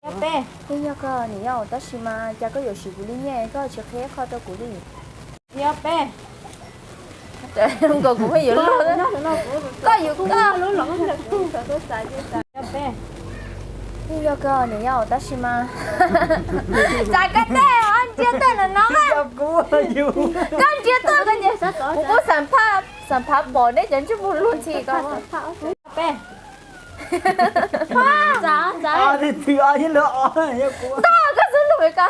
Yog peb. Yeej yog koj niam yau, tab sis mas cas koj yuav siv kuv li nyiaj koj tsis qhia qhov rau kuv li? Yog peb. Nkaus kuv pheej yuav luag, koj yuav koj. Yog peb. Yeej yog koj niam yau, tab sis mas txav koj tej os, ntsia tuaj no no. Koj ntsia tuaj, kuv kuj xam phaj pom neb cov ntsej muag luag ntxhi ko. Peb. Txav, txav. Tog koj xub lug ko.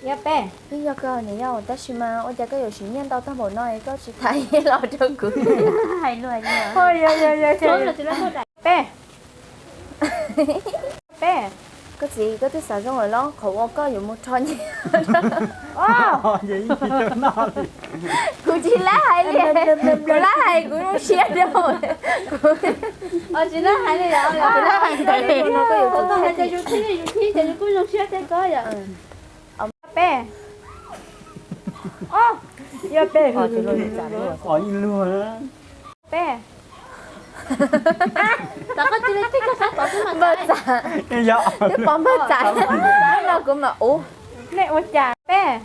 Yog peb. Yeej yog koj niam yau, tab sis mas ua cas koj yuav siv nyiaj ntau tag npaum no es koj tsis tham los rau kuv? Peb. Peb. Koj txiv, koj twb xav zoo lawm los qhov uas koj yuav mus rho nyiaj? Kuv tsis laib hais li, kuv laib hais kuv zoo siab rau. Tsis laib hais li, kuv laib hais ntawd no koj yuav tsum hais tias yus thib, yus thib ces yus kuj zoo siab thiab koj yom. Peb. Yog peb. Qhov ib luag. Peb. Npawg Txam, twb pom npawg Txam no kuv mam ua. Nej ua cas? Peb.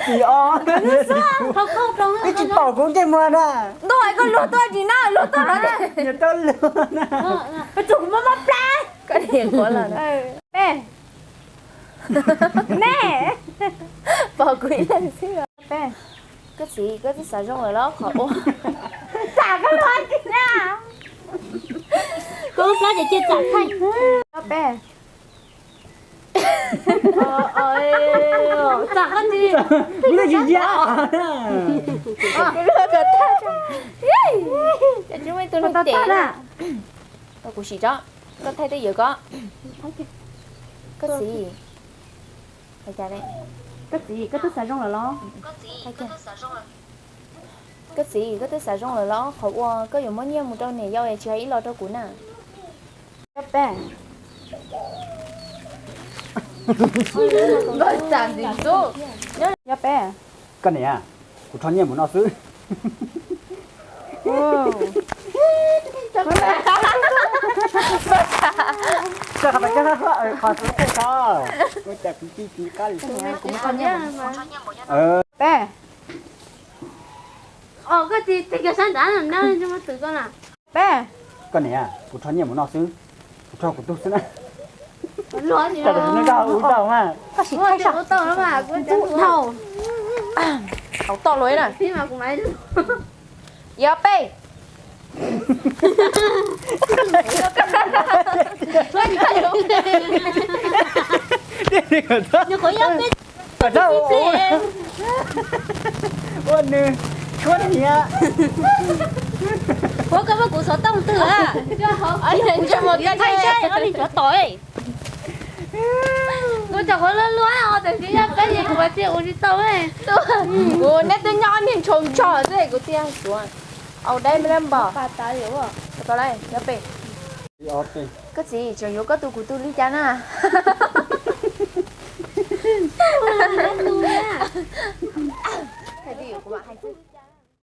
Twb tsis pom kuv ntsej muag na. Ntuj, koj luag tuaj tsis na, luag tuaj no. Koj tsuas kuv muab mob plab. Koj niam quav los na. Peb. Nej. Pom kuv ib leeg xwb. Peb. Koj txiv, koj twb xav zoo lawm los qhov uas. Txam koj luag tsis na. Koj mob plab ces cia txam thaij. Peb. Txam koj txiv. Kuv twb tsis cia os. Kuv luag kom tag. Cas tsis muaj ib tug neeg ces na. Kuv sim tso. Koj thaij twj ywm ko. Koj txiv. Koj txiv, koj twb xav zoo lawm los? Koj txiv, koj twb xav zoo lawm los? Qhov uas koj yuav muab nyiaj mus rau niam yau es tsis hais ib los rau kuv na. Yog peb. Yog peb. Koj niam, kuv rho nyiaj mus noj xwb. Peb. Koj niam, kuv rho nyiaj mus noj xwb, kuv rho kuv tug xwb na. Koj sim thaij saib. Thaum toj luag na. Yog peb. Ua nws tshuab niam. Ua koj muab kuv xov tooj twg a? Kuv tsis muaj koj thaij seb ob niag tsov tom. Kuv cov qhuav luaj luaj os, tiam sis yog peb ces kuv mas tsis ua tsis tau. Kuv neb twb nyob ob niag ntshaus ntsho xwb kuv thiaj suav. Au dab me lab npog. Yog peb. Koj txiv, tseem yuav koj tug kuv tug li cas na? Hais twj ywm kuv mam hais xwb.